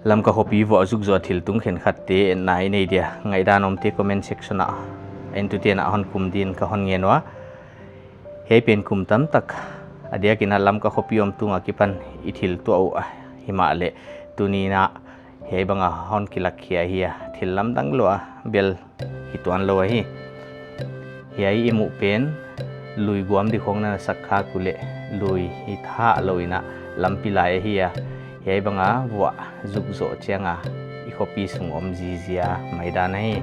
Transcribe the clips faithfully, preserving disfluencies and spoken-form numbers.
Lamka khopi vuah zuk zoh thil tung khenkhatte na i nei dia ngaihdan omte comment section ah, entute'n a hon kum din ka hon ngen ua. Hiai pen kum tamtak a diakin a Lamka khopi om tung akipan i thil tuah uh a, himahleh tuni'n a hiai bang a hon kilak khia hi a, thil lamdang lua bel hi tuan lou ahi. Hiai i muh pen lui guam di khong na sak kha uleh lui hi tha lou in a lampi lai ahi a. Hiai bang a vuah zuk zoh chiang a i khopi sung om zizia mai dan ahi.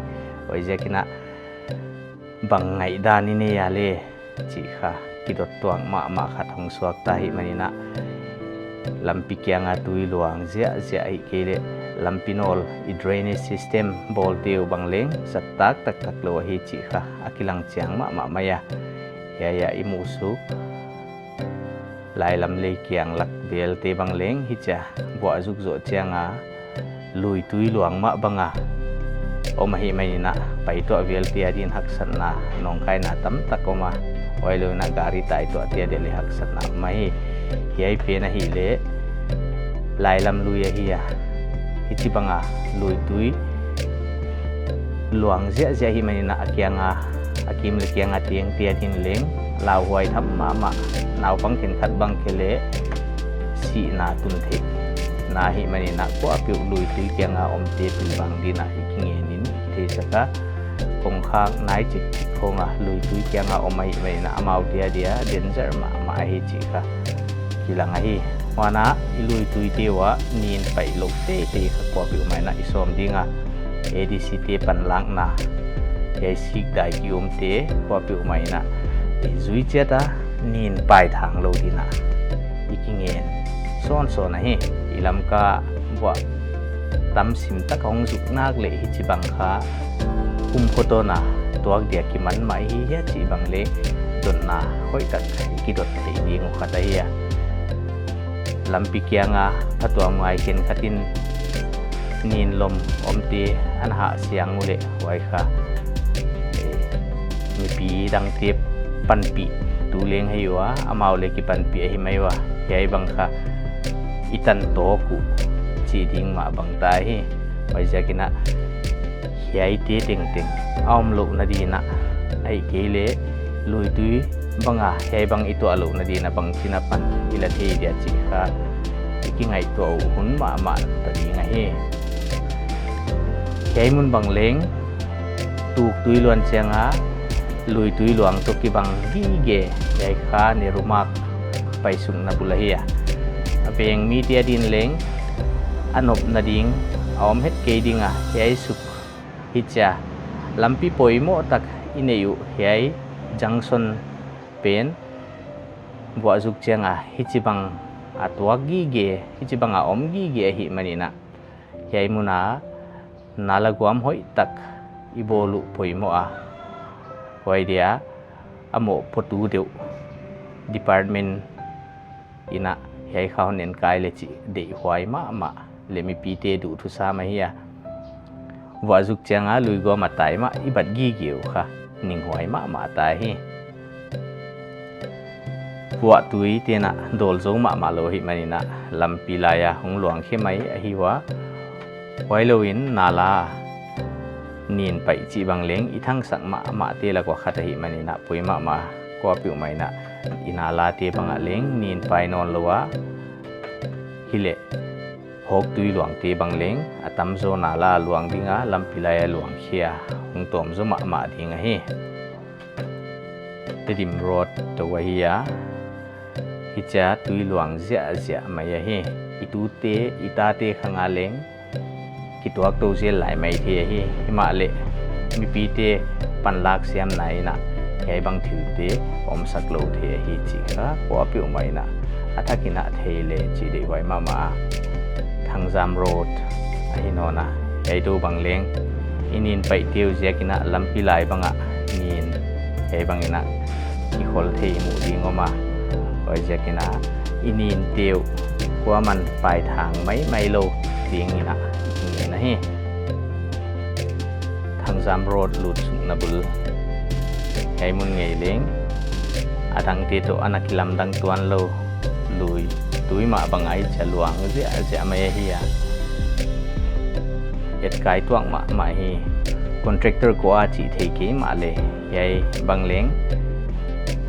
Huaiziakin a bang ngaihdan i nei a le chih kha kidot tuak mahmah khat hong suak ta hi manin a, lampi kiang a tui luang ziahziah ahihkeileh lampi nawl i drainage system bawlte uh bang leng zat tak taktak lou ahi chih kha a kilang chiang mahmah mai a. Hiai a i muh suk lailam lei kiang lak velte bang leng hichia vuah zuk zoh chiang a lui tui luang mah bang a om ahih manin a, paituah velte a din haksatna, nawngkaina tamtak om a, huailou in a gari taituahte a dia leh haksatna om ahi. Hiai pen ahihleh lailam lui ahi a, hichibang a lui tui luang ziahziah ahih manin a, a kiang a, a kim leh kiang a tengte a din leng lauhuai tham mahmah, naupang khenkhat bang kei leh sihna tun theihna ahih manin a, kuapeuh lui tui kiang a omte pilvang din a i kingen in i theisak a. Kongkhak nai chikchik khong a lui tui kiang a om ahih manin a, amaute a dia danger mahmah ahi chih kha kilang ahi. Huan a i lui tuite uah nin paih lou teitei kha kuapeuhmah in a i sawm ding a, A D C te panlakna, hiai sikdai ki-umte kuapeuhmah in a i zui chiat a, nin paih thang lou din a i kingen sawnsawn ahi. I Lamka vuah tam sim tak hong zuk nak leh hichibang kha kum khotawn a tuak dia kiman mah i hi hia chih bang leh dotna hoihtak i kidot theih ding uh khat ahi a. Lampi kiang a phatuam ngai khenkhat in nin lom omte ana hah siang uleh huai kha, eh, mipi dangte panpih tu leng hi ua, amau leh kipanpih ahi mai ua. Hiai bang kha i tan tawk uh chih ding mah bang ta hi. Huaiziakin a hiaite tengteng a om louhna din a, ahihkeileh lui tui bang a hiai bang i tuah louhna din a bangchin a pan i la thei dia chih kha i kingaihtuah uh hun mahmah ta ding ahi. Hiai mun bang leng tuk tui luan chiang a lui tui luang toh kibang gige, hiai kha Nehru Marg paisukna bul ahi a. A veng mite a din leng a nopna ding a om het kei ding a, hiai suk hichia lampi poimoh tak i neih uh hiai junction pen vuah zuk chiang a hichibang a tuak gige, hichibang a om gige ahih manin a, hiai mun a nala guam hoihtak i bawl uh poimoh a, huai dia a mohpuatu deuh department in a hiai kha hon enkai leh chih deihhuai mahmah leh mipite duhthusam ahi a. Vuah zuk chiang a lui guam a tai mah i bat gige uh kha ninghuai mahmah ta hi. Vuah tuite'n a dawl zou mahmah lou ahih manin a, lampi lai a hong luang khe mai ahi ua. Huailou in nala nin paih chih bang leng i thangsak mahmahte lak ua khat ahih manin a, poi mahmah, kuapeuhmah in a i nalate bang ah leng nin paih nawn lou a, hileh hawk tui luangte bang leng a tamzaw nala luang ding a, lampi lai a luang khia hong tawm zaw mahmah ding ahi. Tedim Road toh ahi a, hichia tui luang ziahziah mai ahi. I tute, i tate khang a leng kituak tou zel lai maithei ahi. Himahleh mipite panlak siamna in a hiai bang thilte omsak lou thei ahi chih kha kuapeuhmah in a, a thak in a thei leh chih deihhuai mahmah a. Thangzam Road ahi nawn a, hiai tou bang leng i nin paihte uh ziak in a lampi lai bang ah nin hiai bang in a kikhol thei i muh ding om a. Huaiziak in a i ninte uh kuaman paih thang maimai lou ding in a i ngen ahi. Thangzam Road lutsukna bul, hiai mun ngei leng a dangte toh ana kilamdang tuan lou, lui tui mah bang a hichia luang ziahziah mai ahi a. etkai tuak mahmah hi. Contractor kua chih thei kei mahleh, hiai bang leng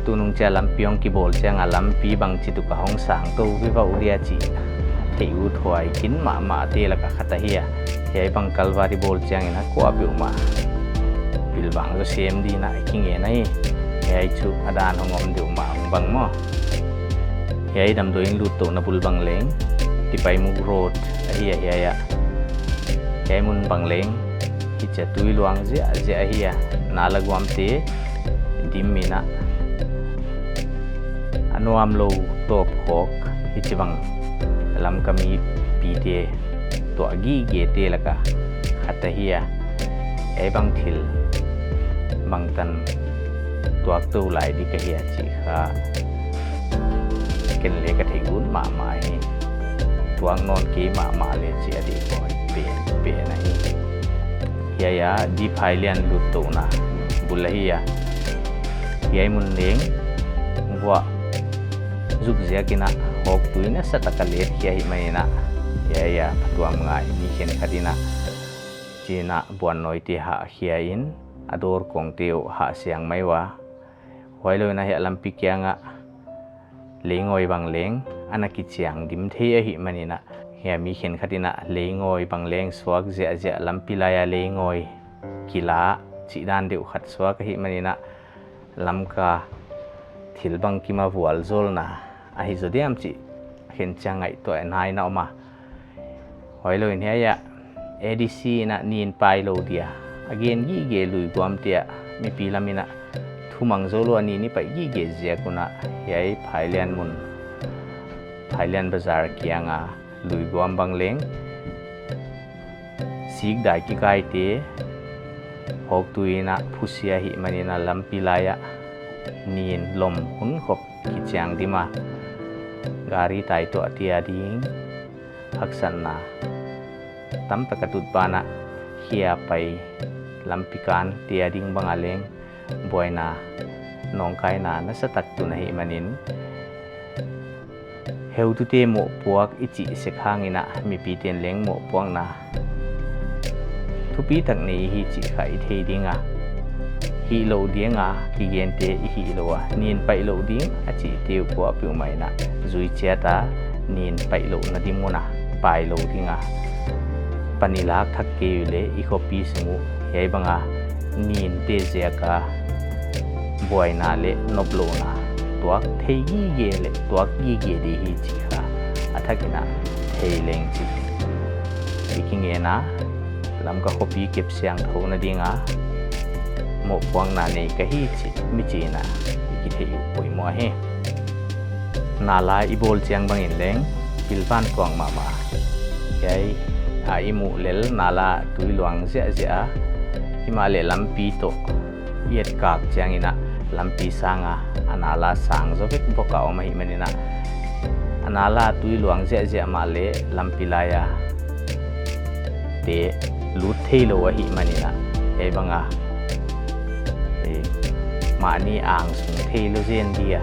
tunung chia lampi hong kibawl chiang a lampi bangchituk a hong sang tou vivo dia chih theih uthuai kin mahmah te laka khat ahi a. Hiai bang culvert i bawl chiangin a kuapeuhmah pilvang zaw sem dingin a kingen ahi. Hiai chu a dan hong om deuh mah hong bang maw. Hiai damdawi in luttouhna bul bang leng Tipaimukh Road ahi a, hiai a. Hiai mun bang leng hichia tui luang ziahziah ahi a, nala guamte dim in a, a nuamlou tawpkhawk hichibang Lamka mipite tuah gigete laka khat ahi a. Hiai bang thil bangtan tuak tou lai di ka hia chih kha ken leng ka theih ut mahmah hi. Tuak nawn kei mahmah leh chih a di koi pen pen ahi. Hiai a D. Phailian luttouhna bul ahi a. Hiai mun leng vuah zuk ziakin a hawktui nasatak a let khia ahihmanin a, hiai a phatuam ngai mi khenkhat in a, chin a buannawite hah khia in a dawr kongte uh hah siang mai ua. Huailou in a hiai lampi kiang a leingawi bang leng ana kichiang dim thei ahihmanin a, hiai mi khenkhat in a leingawi bang leng suak ziahziah, lampi lai a leingawi kila chih dan deuh khat suak ahihmanin a, Lamka thil bangkim a vualzawlna ahi zaw diam chih khenchiang ngaihtuah ngai in a om a. Huailou in hiai a A D C in a nin pai lou dia a gen gige lui guamte ah mipi lam in a thumang zou lou a nin i paih gige ziak un a, hiai Phailian mun, Phailian Bazar kiang a lui guam bang leng sikdai kikaite hawktui in a phusia ahihmanin a lampi lai ah nin lom hunkhop kichiang dim a, gari taituahte a ding haksatna tamtak a tut banah, hiai pai lampi kante a ding bang a leng buaina nawngkaina nasatak tun ahihmanin, heutute mohpuak i chih sek hangin a mipite'n leng mohpuakna thupitak nei hi chih kha i thei ding a, hihlouh ding a kigente i hihlouh a, nin paihlouh ding a chihte uh kuapeuhmah in a zui chiat a, nin paihlouhna di mun a pailou ding a pan i lak thak kei uleh i khopi sung uh hiai bang a ninte ziak a buaina leh noplouhna tuak thei gige leh tuak gige di hi chih kha a thak in a thei leng chih i kingen a, Lamka khopi kep siangthouna ding a mohpuakna nei ka hi chih michih in a i kitheih uh poimoh ahi. Nala i bawl chiang bangin leng pilvan tuak mahmah. Hiai a i muh lel nala tui luang ziahziah a, himahleh lampi toh i etkak chiangin a lampi sang a, a nala sang zaw vek bawk a om ahihmanin a, a nala tui luang ziahziah mahleh lampi lai a te lut theilou ahihmanin a, hiai bang a, eh, mahni angsung theilou zen dia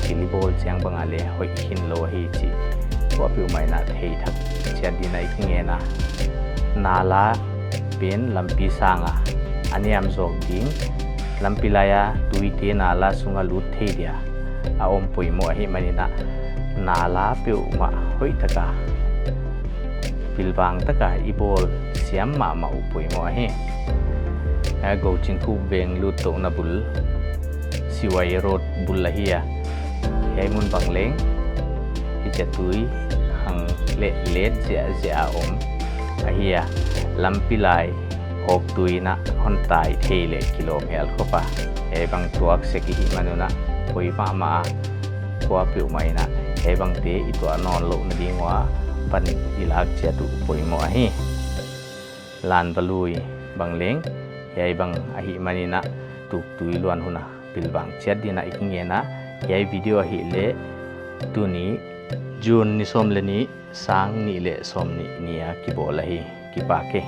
thil i bawl chiang bang a leh hoih khinlou ahi chih kuapeuhmah in a thei thak chiat dingin a i kingen a, nala pen lampi sang a a niam zawk ding, lampi lai a tuite nala sung a lut thei dia a om poimoh ahihmanin a, nala peuhmah hoih tak a pilvang tak a i bawl siam mahmah uh poimoh ahi. A Gouchinkhup veng luttouhna bul, Siwai Road bul ahi a, hiai mun bang leng hichia tui khang leh let ziahziah a om ahi a, lampi lai hawktui in a hon tai thei leh kilawm hial khop a, hiai bang tuak sek i hih man un a poi mahmah a, kuapeuhmah in a hiai bangte i tuah nawnlouhna ding ua pan i lak chiat uh poimoh ahi. Lanvalui bang leng hiai bang ahihmanin a tuktui luan hun a pilvang chiat dingin a i kingen a, hiai video ahihleh tuni June ni sawm leh nih, sang nih leh sawmnih ni a kibawl ahi. Kipak e.